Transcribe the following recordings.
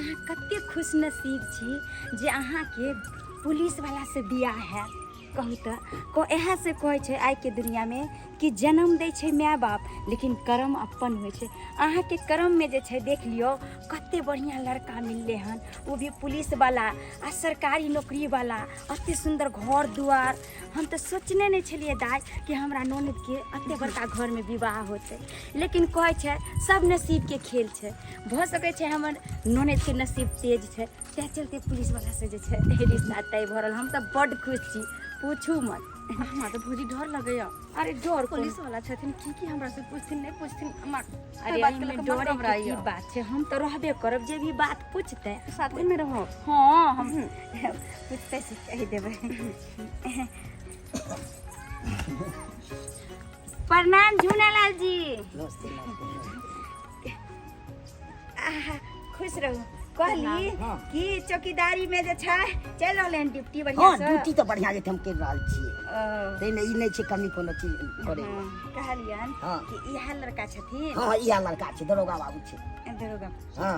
अहाँ कते खुशनसीब छी जे अहाँके पुलिसवलासँ बियाह हैत। कहू तऽ इएह से कहै छै आइके दुनिआँमे कि जन्म दै छै माय बाप, लेकिन कर्म अपन होइ छै। अहाँके कर्ममे जे छै देख लियौ कते बढ़िआँ लड़का मिललै हन, ओ भी पुलिसवला आ सरकारी नौकरीवला, एते सुन्दर घर दुआर। हम तऽ सोचने नहि छलियै दाइ कि हमरा ननदके एते बड़का घरमे विवाह होतै, लेकिन कहै छै सब नसीबके खेल छै। भऽ सकै छै हमर ननदके नसीब तेज छै, तै चलते पुलिसवला से जे छै रिश्ता तय भऽ रहल। हम तऽ बड्ड खुश छी, पूछू मत। हमरा तऽ भौजी डर लगैया। अरे डर पुलिस वाला छथिन, की की हमरा से पूछथिन नहि पूछथिन। हमरा अरे बात के एहिमे लऽ कऽ डरे मन के की घबराइया। बात छै, हम तऽ रहबे करब, जे भी बात पूछतै साथे में रहब। हाँ, हम पूछतै से कहि देबै। प्रणाम झूनालाल जी। नमस्ते नमस्ते। आहा, खुश रहू। कहली हाँ। कि चौकीदारी में जे छै चलि रहलै हन ड्यूटी बढ़िआँ हाँ से? ड्यूटी तऽ बढ़िआँ जे हम करि रहल छियै, ओ, ताहिमे ई नहि छै कमी कोनो चीज करे। हाँ, कहलियन हाँ। कि इएह लड़का छथिन? हाँ, इएह लड़का छै, दरोगा बाबू छै। दरोगा। हाँ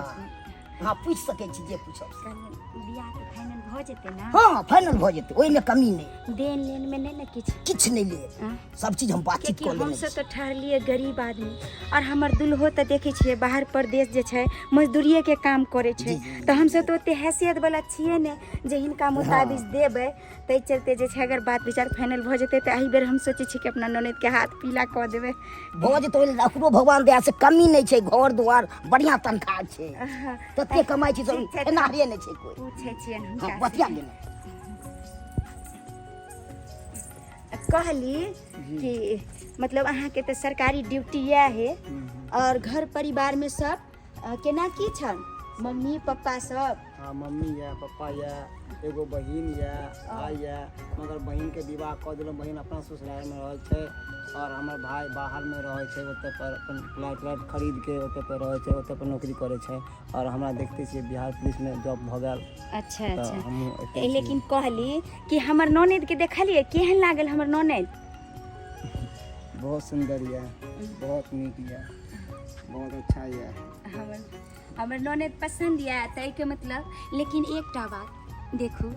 हाँ, पूछि सकै छी जे पूछब से। कहलियन बियाह के फाइनल भऽ जेतै ने? हाँ फाइनल भऽ जेतै, ओहिमे कमी नहि। देन लेन में नहि ने किछु? किछु नहि लेब। आँ? सब चीज हम बातचीत कियाकि कऽ लेने हमसब छी। तऽ ठहरलियै गरीब आदमी, और हमर दुल्हो तऽ देखै छियै बाहर परदेश जे छै मजदूरिएके काम करै छै, जी, जी, तऽ हमसब तऽ ओते हैसियत वाला छियै नहि जे हिनका मुताबिक देबै। ताहि चलते जे छै अगर बात विचार फाइनल भऽ जेतै तऽ एहि बेर हम सोचै छी कि अपना ननैदके हाथ पीला कऽ देबै। भऽ जेतै, ओहि लेल अकरो भगवान दया से कमी नहि छै, घर दुआर बढ़िआँ तनख्वाह छै, तते कमाइ छै ठीक छै, एनाहे नहि छै कोइ। पूछै छियनि हाँ हुनका। बतिया लेने। कहली कि मतलब अहाँके तऽ सरकारी ड्यूटी इएह है, और घर परिवार में सब केना की छन, मम्मी पप्पा सब? हाँ, मम्मी यऽ, पप्पा यऽ, एगो बहिन यऽ, भाय यऽ, मगर बहिनके विवाह कऽ देलहुँ, बहिन अपना ससुरालमे रहै छै, आओर हमर भाय बाहरमे रहै छै, ओतऽ पर अपन फ्लैट व्लैट खरीदके ओतऽ पर रहै छै, ओतऽ पर नौकरी करै छै। आओर हमरा देखते छियै बिहार पुलिसमे जॉब भऽ गेल। अच्छा तऽ अच्छा। हमहूँ एतै ए, छी। लेकिन कहली कि हमर ननैद के देखलियै केहन लागल हमर ननैद? बहुत सुन्दर यऽ, बहुत नीक यऽ, बहुत अच्छा यऽ। हमर हमर ननैद पसन्द यऽ ताहिके मतलब। लेकिन एकटा बात देखू,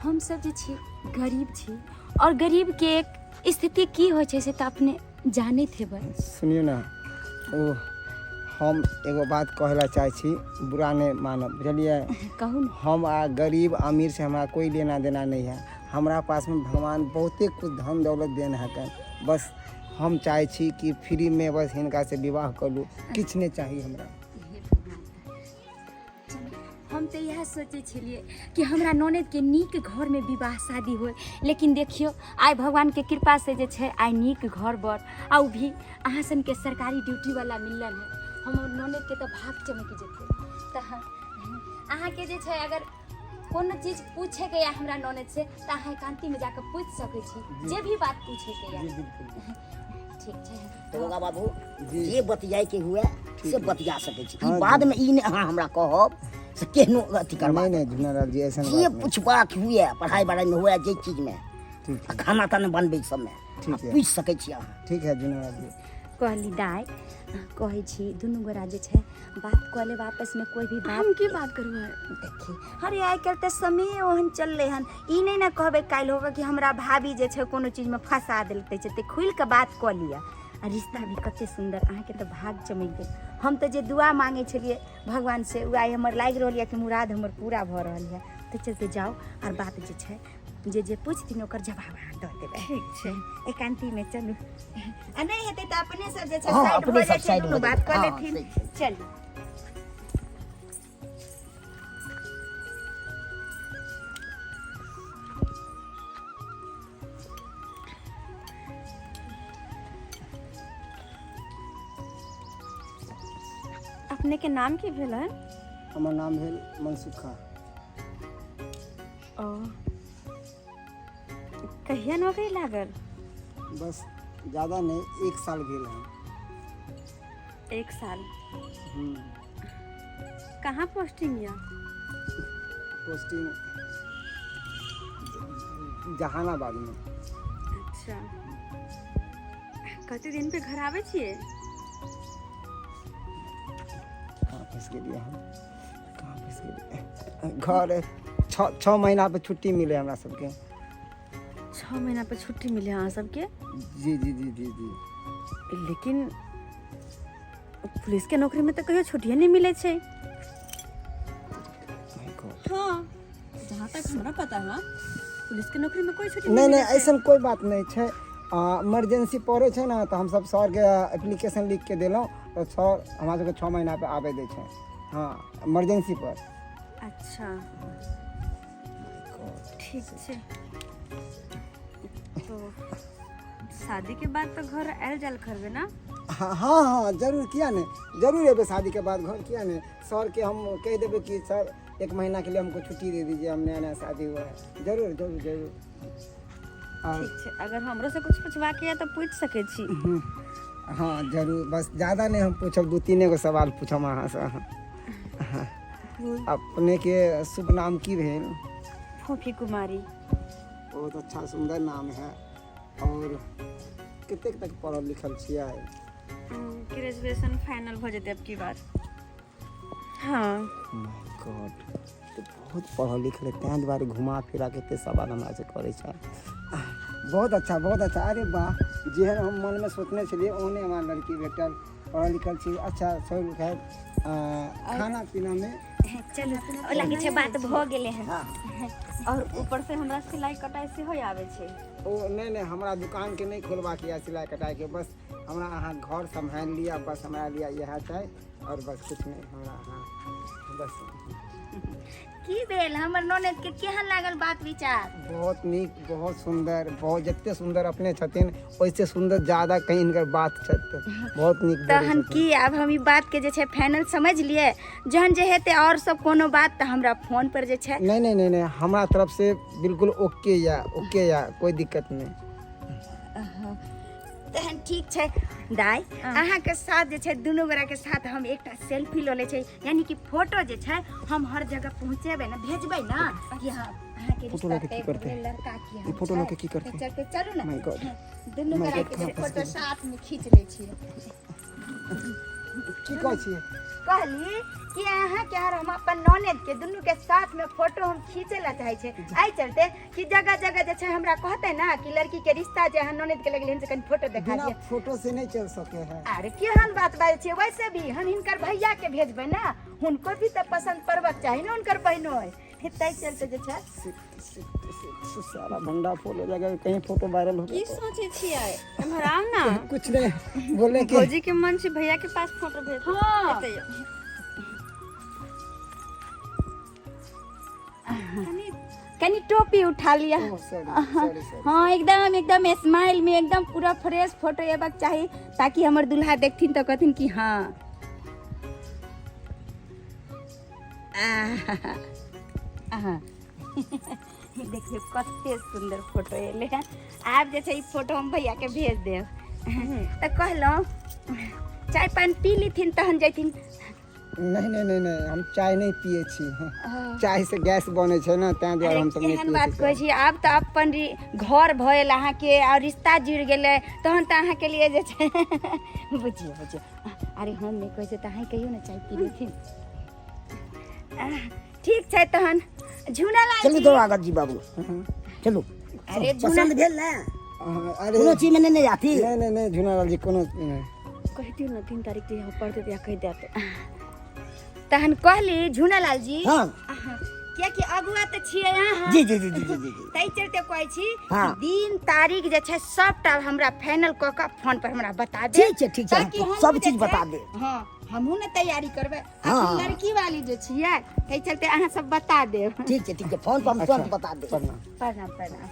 हमसब जे छी गरीब छी, और गरीबके एक स्थिति की होइ छै से तऽ अपने जानैत हेबै। सुनियौ ने, ओ हम एगो बात कहै लए चाहै छी, बुरा नहि मानब, बुझलियै? कहू ने। हम आ गरीब अमीर से हमरा कोई लेना देना नहीं है। हमरा पास में भगवान बहुते कुछ धन दौलत देन है, बस हम चाहै छी कि फ्री में बस हिनका से विवाह करू, किछु नहि चाही हमरा। हे भगवान, हम तऽ इएह सोचै छलियै कि हमरा ननैदके नीक घरमे विवाह शादी होय, लेकिन देखियौ आइ भगवानके कृपासँ जे छै आइ नीक घर बर आ ओ भी अहाँ सनके सरकारी ड्यूटीवला मिलल है। हमर ननैदके तऽ भाग चमकि जेतै। तऽ अहाँके जे छै अगर कोनो चीज पूछेके या हमरा ननैद से तऽ अहाँ एकांतीमे जाकऽ पूछि सकै छी, जे भी बात पूछेके या। जी बिल्कुल। ठीक छै दरोगा बाबू। जी। जे बतियाए के हुए से बतिया सकै छी। ई हाँ, बाद में ई नहि अहाँ हमरा कहब से केहनो अथी करबा। नहीं नहीं झुनालाल जी, ऐसा जे बात नहीं। पूछबाक हुए पढ़ाई बढ़ाई में हुए जे चीज में ठीक आ है। खाना ताना बनबै सबमे ठीक आ है। पूछि सकै छी अहाँ। ठीक है झुनालाल जी। कहली दाइ, कहै छी दुनू गोरा जे छै बात कऽ लेब आपसमे कोई भी बात। हम की बात करबै? देखी, अरे आइ काल्हि तऽ समय ओहन चललै हन, ई नहि ने कहबै काल्हि होगा कि हमरा भाभी जे छै कोनो चीजमे फंसा देलकै छै, तऽ खुलि कऽ बात कऽ लिअ। आ रिश्ता भी कते सुन्दर, अहाँके तऽ भाग चमकि गेल। हम तऽ जे दुआ मांगै छलियै भगवान से ओ आइ हमर लागि रहल यऽ कि मुराद हमर पूरा भऽ रहल यऽ। तऽ चलते जाउ आर बात जे छै जे जे पूछथिन ओकर जवाब अहाँ दऽ देबै। ठीक छै। एकांतीमे चलू, आ नहि हेतै तऽ अपने सब जे छै हाँ, साइड अपने भऽ सब जाइ छै, साइड दुनू भऽ बात जेतै। कऽ हाँ, लेथिन। सही छै। चलू। अपने के नाम की भेल है? हमर नाम भेल मनसुखा। ओ कहिया नौकरी लागल? बस ज़्यादा नहीं, 1 साल भेल है। 1 साल। कहाँ पोस्टिंग या? पोस्टिंग जहानाबाद में। अच्छा, कते दिन पे घर आबै छियै? कहाँ फंस गेलियै हम, कहाँ फंस घुसि गेलियै। घर 6 महीना पर छुट्टी मिले हमरा सबके। 6 महीना पर छुट्टी मिले अहाँ सबके? जी जी जी जी जी। लेकिन पुलिस के नौकरी में तो कहियो छुट्टिए नहीं मिले छै। My God. हाँ, जहाँ तक हमरा पता है पुलिस के नौकरी में कोई छुट्टी नहीं मिलै नहीं, छै। ऐसा कोई बात नहीं छै। इमरजेंसी पड़ै छै ने तऽ हमसब सरके एप्लीकेशन लिख के देलहुँ तऽ सर हमरा सबके 6 महीना पर आबै दै छै। हाँ, इमरजेंसी पर। अच्छा ठीक छै। तो शादी के बाद तो घर आयल जायल करबे ना? हाँ हाँ हाँ, जरूर, किया नहीं, जरूर एबै शादी के बाद घर, किया नहीं। सर के हम कह देबै कि सर 1 महीना के लिए हमको छुट्टी दे दीजिए, हम नया नया शादी हुआ है। जरूर जरूर जरूर। और ठीक छै, अगर हमरो से कुछ पूछबाके है तो पूछ सकै छी। हाँ जरूर, बस ज़्यादा नहीं हम पूछब, 2-3 गो सवाल पूछब अहाँ से। हाँ। अपने के शुभ नाम की भेल? फोफी कुमारी। बहुत अच्छा सुंदर नाम है। और कतेक तक पढ़ल लिखल छियै? ग्रेजुएशन फाइनल भऽ जेतै अब की बार। हाँ। My God, तऽ बहुत पढ़ल लिखल है, तें दुआरे घुमा फिरा के एते सवाल हमरा से करै छै। बहुत अच्छा बहुत अच्छा। अरे वाह, जेहन हम मनमे सोचने छलियै ओहने हमरा लड़की भेटल। पढ़ल लिखल छी। अच्छा छोड़ू, खैर खाना पीनामे चलू, ओ लागै छै बात भऽ गेलै हन। और ऊपर से हमरा सिलाई कटाई सेहो आबै छै। ओ नहि नहि, हमरा दुकानके नहि खोलबाक यऽ सिलाई कटाइके, बस हमरा अहाँ घर सम्हारि लिअ, बस हमरा लिए इएह छै और बस किछु नहि हमरा अहाँ बस। की भेल हमर ननद के केहन लागल बात विचार? बहुत नीक, बहुत सुंदर, बहुत जते सुंदर अपने छथिन ओहिसे सुंदर ज्यादा कहीं हिनकर बात छथि, बहुत नीक बोलै तहन छथिन। की आब हम ई बात के जे छै फाइनल समझ लिए, जहन जे हेतै और सब कोनो बात तऽ हमरा फोन पर जे छै। नहीं नहीं नहीं नहीं, हमरा तरफ से बिल्कुल ओके या ओके या, कोई दिक्कत नहीं। तहन ठीक छै दाइ, अहाँके साथ जे छै दुनू गोरा के साथ हम एकटा सेल्फी लऽ लै छै, यानी कि फोटो जे छै हम हर जगह पहुँचेबै ने, भेजबै ने कि हाँ अहाँके फोटो रिश्ता लऽ के की तय करतै? भेलै, लड़का की ई फोटो लऽ के की करतै? चलते चलू ने। My God. दुनू My गोरा God, के जे कहाँ फँस फोटो गेली? साथ में खींच लै छियै। की कहै छियै? कहली कि अहाँके आर हम अपन ननद के दुनू के साथ में फोटो हम खींचे ला चाहे छै, एहि चलते कि जगह जगह जे छै हमरा कहते ना कि लड़की के रिश्ता जे अहाँ ननद के लगले हन से कनि फोटो देखा बिना दिअ। फोटो से नहीं चल सके है। अरे केहन बात बाजै छियै, वैसे भी हम हिनकर भैया के भेजबै ना, हुनको भी तऽ पसंद पड़बाक चाही ने, हुनकर बहिनो है, ताहि चलते जे छै। सारा भंडा फोल हो जाएगा, कहीं फोटो वायरल हो की गया। सोचै छियै? एम्हर आउ ना। तो। कुछ नहीं बोले कि भौजी के मन छै भैया के पास फोटो भेज। हाँ। एतै कनि टोपी उठा लिअ। ओ, सॉरी सॉरी सॉरी। हाँ एकदम एकदम स्माइल में एकदम पूरा फ्रेश फोटो अयबाक चाही, ताकि हमर दूल्हा देखथिन तऽ कहथिन कि हाँ। आहा, आहा। देखियौ कते सुंदर फोटो एलै हँ। आब जे छै ई फोटो हम भैया के भेज देब। तऽ कहलहुँ चाय पानि पी लेथिन तहन जैथिन। नहीं नहीं नहीं नहीं, हम चाय नहीं पिए छी। चाय से गैस बने छै ने, तें दुआरे अरे हम सब नहीं केहन पिए बात छी। कहै छी, आब तऽ अपन घर भयल अहाँके और रिश्ता जुड़ि गेलै, तहन तऽ अहाँके लिए जे छै बुझियौ बुझियौ। अरे हम नहि कहै छियै तऽ अहाँ कहियौ ने चाय पी लेथिन। ठीक छै तहन झूना लाल चलू जी। दरोगा जी बाबू चलू। अरे झूना पसंद भेल ने? हाँ, अरे कोनो चीज में नहीं जाती। नहीं नहीं नहीं झूना लाल जी कोनो नहीं। कहि दियौ ने 3 तारीख के यहाँ पढ़ते या कहि देत। तहन कहली झूना लाल जी। हाँ। कियाकि अगुआ तऽ छियै अहाँ। जी जी जी जी जी जी। ताहि चलते कहै छी हाँ। दिन तारीख जे छै सबटा हमरा फाइनल कऽ कऽ फोन पर हमरा बता दे। ठीक छै, ठीक छै, ताकि हमहूँ सब जे चीज छै- बता देब। हाँ, हमहूँ ने तैयारी करबै। हाँ। अखन लड़की वाली जे छियै ताहि चलते अहाँ सब बता देब। ठीक छै ठीक छै, फोन पर हम तुरंत बता देब। प्रणाम। प्रणाम प्रणाम।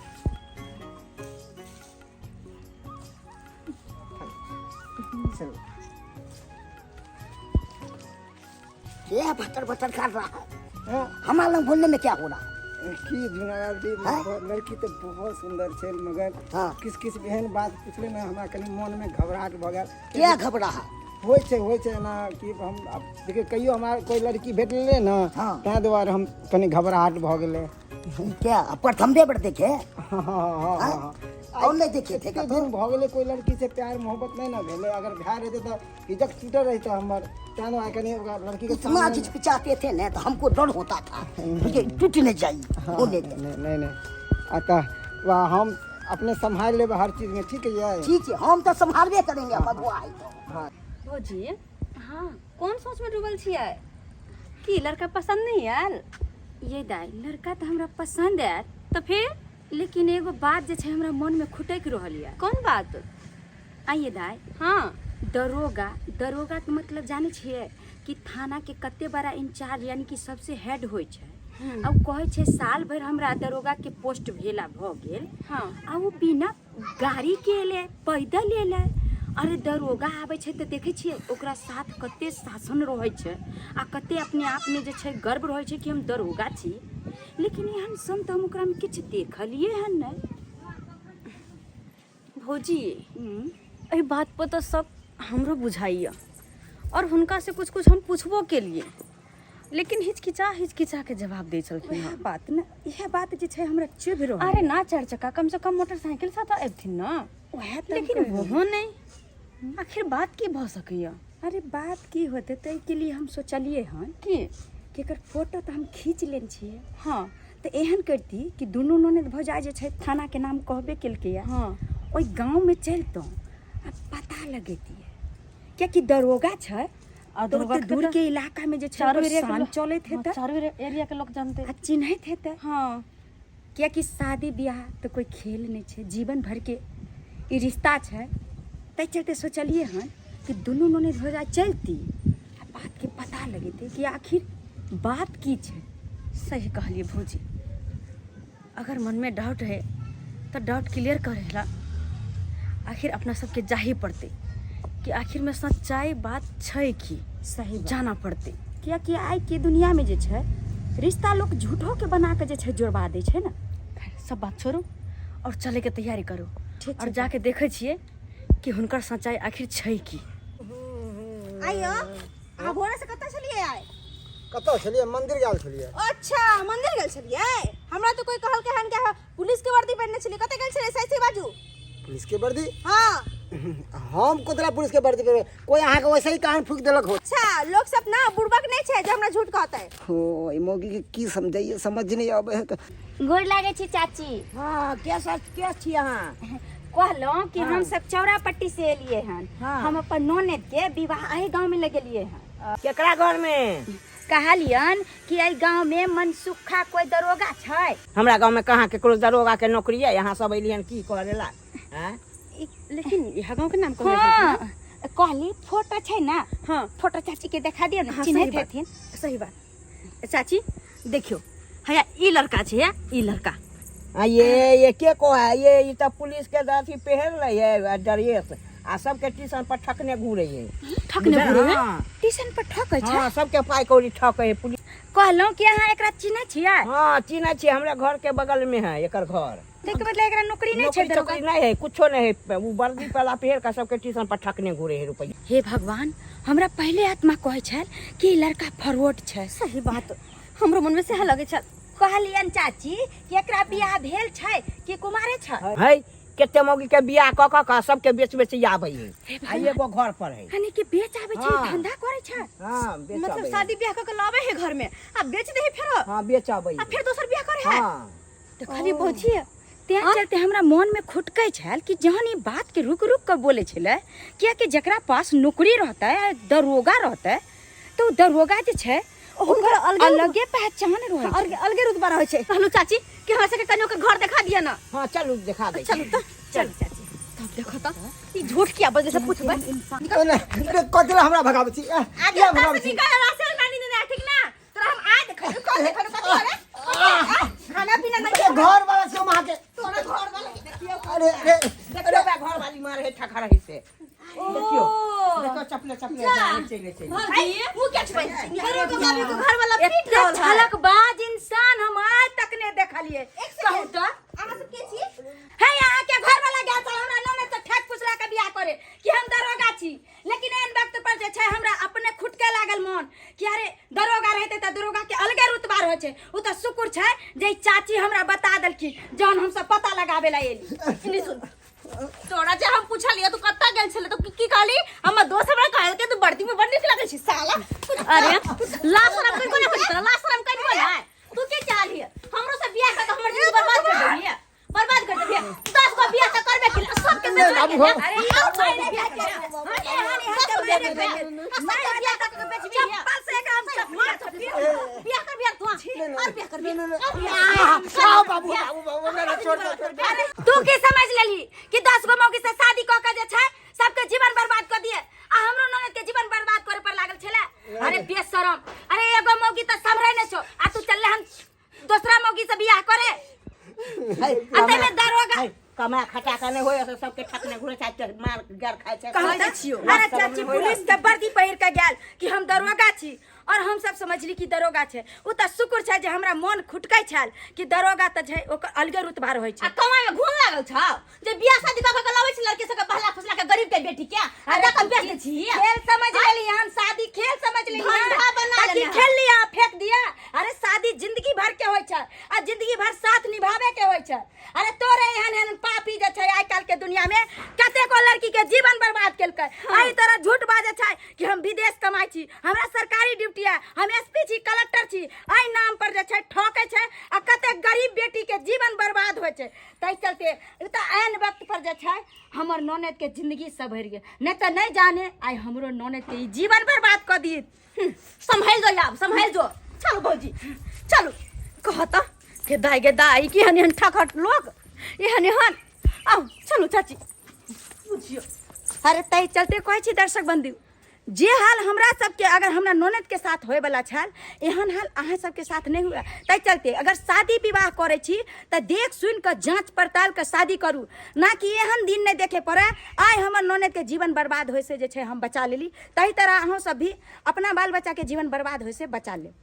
चलो। ये बटर बटर कर रहा है। हाँ, हमारा लंग बोलने में क्या हो रहा है? की झुनालाल जी, हाँ? लड़की तऽ बहुत सुंदर छै, मगर हाँ। किछु किछु एहन बात पुछलै ने हमरा कनि मोनमे घबराहट भऽ गेल। क्या घबराहट? होइ छै होइ छै एना कि हम आब देखियौ कहियो हमरा कोइ लड़की भेटलै ने, हाँ। ताहि दुआरे हम कनि घबराहट भऽ गेलै। क्या प्रथम बेर देखे? हँ हँ हँ हँ। और नहीं देखे थे एते कतौ। दिन भऽ गेलै कोई लड़की से प्यार मोहब्बत नहीं ना भेलै। अगर भए रहतै तऽ इज्जत टूटल रहतै हमर, तें दुआरे कनि ओकरा लड़की के इतना सामने हिचकिचाते थे ना तो हमको डर होता था कि टूट नहीं जाई हाँ, वो नहीं जाए। नहीं नहीं नहीं आ तऽ वाह, हम अपने सम्हारि लेबै हर चीज में, ठीक है? ठीक है, हम तो संभालबे करेंगे मधुआ है तो। हाँ। भौजी। हाँ। कोन सोच में डूबल छियै? की लड़का पसंद नहीं आयल? ये दाई, लड़का तऽ हमरा पसंद आयल। तऽ फिर? लेकिन एगो बात जे छै हमरा मन में खुटकि रहल यऽ। कोन बात? आइए दाई। हाँ। दरोगा, दरोगा के मतलब जानै छियै कि थाना के कते बड़ा इंचार्ज यानी कि सबसे हेड होइ छै। आ ओ कहै छै साल भरि हमरा दरोगा के पोस्ट भेला भऽ गेल। हाँ। आ ओ बिना गाड़ी के एलै, पैदल एलै। अरे दरोगा आबै छै तऽ देखै छियै ओकरा साथ कते शासन रहै छै आ कते अपने आपमे जे छै गर्व रहै छै कि हम दरोगा छी। लेकिन एहन सन तऽ हम ओकरामे किछु देखलियै हन नहि। भौजी, एहि बात पर तऽ सब हमरो बुझाइए और हुनका से कुछ कुछ हम पूछबो केलिए, लेकिन हिचकिचा हिचकिचा के जवाब दै छलखिन। वएह बात ने, इएह बात जे छै हमरा चुभि रहल। अरे ना चारि चक्का, कम से कम मोटरसाइकिल से तऽ अबिथिन ने। वएह तऽ हम लेकिन कहि रहल। ओहो नहि। आखिर बात की भऽ सकैए? अरे बात की होतै, ताहिके लिए हम सोचलियै हन की कि एकर फोटो तऽ हम खींच लेने छियै। हाँ। तऽ एहन करती कि दुनू ननद भौजाइ जे छै थानाके नाम कहबे केलकैए। हाँ। ओहि गाँवमे चलितहुँ आ पता लगैतियै, कियाकि दरोगा छै आ तऽ दरोगा ओते के दूर तऽ के इलाकामे जे छै चारू ओकर एरिया के शान लोक चलैत हाँ, हेतै चारू एरिया के लोक जानते आ चिन्हैत हेतै। हाँ। कियाकि शादी बियाह तऽ कोइ खेल नहि छै, जीवन भरिके ई रिश्ता छै। ताहि चलते सोचलियै हन कि दुनू ननद भौजाइ चलती आ बातके पता लगेतै कि आखिर बात की छै। सही कहलिए भौजी, अगर मन में डाउट है तो डाउट क्लियर करेला आखिर अपना सबके जाही पड़ते कि आखिर में सच्चाई बात छै की। सही बात। जाना पड़ते, कियाकि आइ के दुनिया में जे छै रिश्ता लोक झूठो के बना के जे छै जोड़बा दै छै ने। खैर, सब बात छोड़ू और चले के तैयारी करू। ठीक और छै। जाके देखै छियै कि हुनकर सच्चाई आखिर छै की। आइयो, अहाँ भोरे से कतऽ छलियै आइ? कतऽ छलियै? मंदिर गेल छलियै। अच्छा, मंदिर गेल छलियै? हमरा तऽ कोई कहलकै हन कि अहाँ पुलिस के वर्दी पहिरने छलियै। कतऽ गेल छलियै, सही सही बाजू। पुलिस के वर्दी? हाँ। हम कोतरा पुलिस के वर्दी पहिरबै? कोई अहाँके वैसे ही कान फूकि देलक हो। अच्छा, लोक सब ना बुड़बक नहि छै जे हमरा झूठ कहतै। हो, ई मौगी के की समझाइए, समझ नहीं आबै है। गोर लागै छी चाची। हाँ, के सच के छी अहाँ? कहलहुँ कि हम सब चौरापट्टी से एलिए हन। हाँ। हम अपन ननद के विवाह एहि गाँव में लगेलिए हन। केकरा घर में? कहलियन कि एहि गाँव में मनसुखा कोई दरोगा छै? हमरा गाँव में कहाँ केकरो दरोगा के नौकरी है? यहाँ सब एलियन की करे ला? आँय? लेकिन यहाँ गाँव के नाम कहले? हाँ, कहली फोटो छै ना। हाँ। फोटो चाची के देखा दियौ ने। हाँ, चिन्हैत सही बात। हेथिन। सही बात। चाची देखियो, हैया ई लड़का छै, हैया ई लड़का। आ ये के को है ये? ई तऽ पुलिस के अथी पहिर लै है ड्रेस आ सबके ट्यूशन पर ठकने घूरे है। ठकने घूरे है? हाँ। ट्यूशन पर ठकै छै? हाँ, सबके पाई कौड़ी ठकै है पुलिस। कहलहुँ कि अहाँ एकरा चिन्है छियै? हाँ, चिन्है छियै, हमरा घर के बगल में है एकर घर। ताहिके बदला एकरा नौकरी नहि छै? नौकरी दरोगा चौकरी नहीं है, कुछो नहीं है। वो वर्दी वाला पहिर के सबके ट्यूशन पर ठकने घूरे है रुपया। हे भगवान, हमरा पहिले आत्मा कहै छल कि ई लड़का फरवड छै। सही बात, हमरो मन में सएह लगै छल। कहलियन चाची कि एकरा बियाह भेल छै कि कुमारे छै? है कते मौगी के बियाह कऽ कऽ कऽ सबके बेच बेच आबै है आ एगो घर पर है। यानी कि बेच आबै छै? हाँ। धंधा करै छै? हाँ, बेच मतलब आबै है। शादी ब्याह कऽ के लाबै है घर में आ बेच दे है फेरो? हाँ, बेच आबै आ है। फिर दोसर ब्याह करे है? हाँ। तऽ खाली भौजी तें चलते हमरा मन में खुटकै छल कि जहन ई बात के रुक रुक के बोले छलै, कियाकि जकरा पास नौकरी रहतै, दरोगा रहतै, तऽ ओ दरोगा जे छै हुनकर अलगे अलगे पहचान रहै छै। अलगे अलगे रुतबा रहै छै। कहलहुँ चाची कि हमरा सबके कनियो के घर देखा दिअ ना। हाँ, चलू देखा दै। चलू तऽ चल चाची। तब देखो तऽ ई झूठ किया बजले से पूछबै। कथी लए हमरा भगाबै छी? एह, किया भगाबै छी? निकल रास्ते में पानी देना, ठीक ना? तोरा हम आज देखै कौन देखै कथी करे खाना पीना नहीं। अरे घर वाला छी हम अहाँके। तोरा घर वाला देखियौ। अरे अरे। देखियौ बा, घर वाली मारे है ठका रही से। देखियौ देखियौ, चपले चपले चले चले। भौजी मुंह क्या छुपाई छी? दरोगा बाबू के घर वाला पीट एते रहल है। छलक बाज इंसान हम आज तक नहीं देखलिए। कहू तऽ अहाँ सब के छी? हे, अहाँ के घर वाला गेल छल हमरा ननद से ठक फुसला के बियाह करे कि हम दरोगा छी, लेकिन एहन वक्त पर जे छै हमरा अपने खुटके लागल मन कि अरे दरोगा रहते तऽ दरोगा के अलगे रुतबा रहै। रहै छै। ओ तऽ शुक्र छै जे ई चाची हमरा बता देलखिन, जहन हमसब पता लगाबे ला एली। सुनी सुन, तोरा जे हम पूछलियै तू कतऽ गेल छलै, तो की कहली? हमर दोस्त हमरा कहलकै तू वर्दी में बड़ नीक लगै छी साला। अरे ला शरम कहीं कोना होइत तोरा, ला शरम कहीं कोना। तू के चाहली हमरो से बियाह कर के हमर जिंदगी बर्बाद कर देबही, बर्बाद कर देबही। 10 गो बियाह त करबे केली, सबके बेच बाबू हो। अरे ई भाई ने बियाह केले, दस गो बियाह कर सबके बियाह कर के बेचबी। चप्पल से एकरा हम चप्पल बियाह कर, बियाह तू और बियाह कर, बियाह और बियाह। आओ बाबू, बाबू, बाबू, ना, ना, छोड़ दो, छोड़ दो। तू की समझ लेली कि 10 गो मौगी से शादी कऽ के जे छै सबके जीवन बर्बाद कऽ दिए, आ हमरो ननद के जीवन बर्बाद करे पर लागल छले? अरे बेशरम, अरे एगो मौगी तऽ सम्हरै नहि छौ आ तू चलले हम दोसरा मौगी से बियाह करे, आ ताहिमे दरोगा। है, कमा खटा के नहि होय से सबके ठकने घुरै छै, तऽ मार गार खाइ छै। कहू तऽ छियौ। अरे चाची, पुलिस के वर्दी पहिर के गेल कि हम दरोगा छी, और हम सब समझली कि दरोगा छै। ओ तऽ शुक्र छै जे हमरा मन खुटकै छल कि दरोगा तऽ छै, ओकर अलगे रुतबा रहै आ छै। कमाई में घून लागल छौ जे बियाह शादी कऽ के लाबै छी लड़की सबके बहला फुसला के, गरीब के बेटी के, आ दऽ के बेच दै छी। खेल समझ लेली हम, शादी खेल समझ लेली हम। धंधा बना ताकि लेने हम। खेल लिया फेंक दिया। अरे शादी जिंदगी भर के होइ छै आ जिंदगी भर साथ निभावे के होइ छै। अरे तोरे एहन एहन पापी जे छै आइ काल्हि के दुनिया में कतेको लड़की के जीवन बर्बाद केलकै। एहि तरह झूठ बाजै छै कि हम विदेश कमाइ छी, हमरा सरकारी ड्यूटी है, हम एसपी छी, कलेक्टर छी। एहि नाम पर जे छै ठकै छै आ कतेक गरीब बेटी के जीवन बर्बाद होइ छै। ताहि चलते ई तऽ एहन वक्त पर जे छै हमर ननद के जिंदगी सभरि गेल, नहि तऽ नहि जाने आइ हमरो ननद के ई जीवन बर्बाद कऽ दित। सम्हारि जो आब, सम्हारि जो। चलू भौजी चलू। कहता के दाई गे दाई, की एहन एहन ठकहट लोक, एहन एहन। आउ चलू चाची बुझियो। अरे ताहि चलते कहै छी दर्शक बंधु, जे हाल हमरा सबके अगर हमरा ननद के साथ होयवला छल, एहन हाल अहाँ सबके साथ नहि हुए। ताहि चलते अगर शादी विवाह करै छी तऽ देख सुनि कऽ जाँच पड़ताल कऽ शादी करू, ना कि एहन दिन नहि देखे पड़े। आइ हमर ननद के जीवन बर्बाद होय से जे छै हम बचा लेली, ताहि तरह अहूँ सब भी अपना बाल बच्चा के जीवन बर्बाद होय से बचा लेब।